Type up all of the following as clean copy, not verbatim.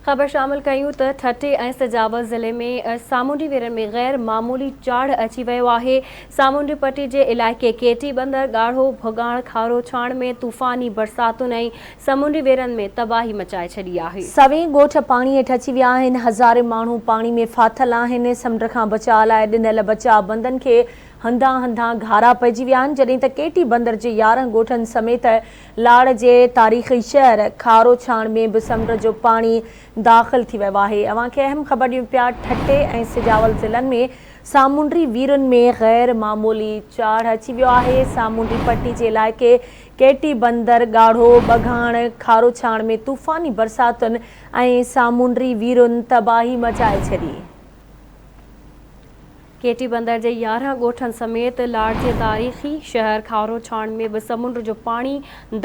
خبر شامل ڪيون ته ٺٽي ۽ سجاول ضلعي ۾ سامونڊي ويرن ۾ غير معمولي چاڙهه اچي ويو آهي، سامونڊي پٽي جي علائقي ڪيٽي بندر، ڳاڙهو، ڀڳاڻ، کارو ڇاڻ ۾ طوفاني برساتن ۽ سمونڊي ويرن ۾ تباهي مچائي ڇڏي آهي. سوين ڳوٺ پاڻي هيٺ اچي ويا آهن، هزارين ماڻهو پاڻي ۾ ڦاٿل آهن، سمنڊ کان بچاء لاء ڏنل بچاء بندن کي هنڌان هنڌان گهارا پئجي ويا آهن، جڏهن ته ڪيٽي بندر جي 11 ڳوٺن سميت لاڙ جي تاريخي شهر کاروڇاڻ ۾ به سمنڊ جو پاڻي داخل ٿي ويو آهي. اوهان کي اهم خبر ڏيون پيا ٺٽي ۽ سجاول ضلعن ۾ سامونڊي ويرن ۾ غير معمولي چاڙهه اچي ويو آهي. سامونڊي پٽي جي علائقي ڪيٽي بندر، ڳاڙهو، ٻگهاڻ، کاروڇاڻ ۾ طوفاني برساتن ۽ سامونڊي ويرن تباهي مچائي ڇڏي. ڪيٽي بندر جي 11 ڳوٺن سميت لاڙ جي تاريخي شهر کاروڇاڻ ۾ به سمنڊ جو پاڻي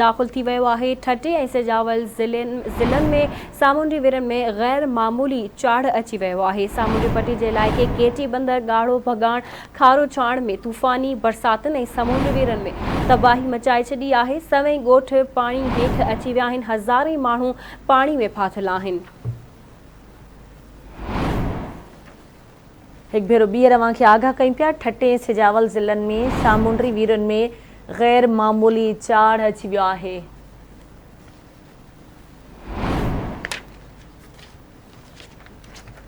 داخل ٿي ويو آهي. ٺٽي ۽ سجاول ضلعن ۾ سامونڊي ويرن ۾ غير معمولي چاڙهه اچي ويو آهي. سامونڊي پٽي جي علائقي ڪيٽي بندر، ڳاڙهو ڀڳاڻ، کاروڇاڻ ۾ طوفاني برساتن ۽ سمونڊي ويرن ۾ تباهي مچائي ڇڏي آهي. سوين ڳوٺ پاڻي هيٺ اچي ويا آهن، هزارين ماڻهو پاڻي ۾ ڦاٿل آهن. هڪ ڀيرو ٻيهر اوهان کي آگاهه ڪيون پيا ٺٽي ۽ سجاول ضلعن ۾ سامونڊي ويرن ۾ غير معمولي چاڙهه اچي ويو آهي.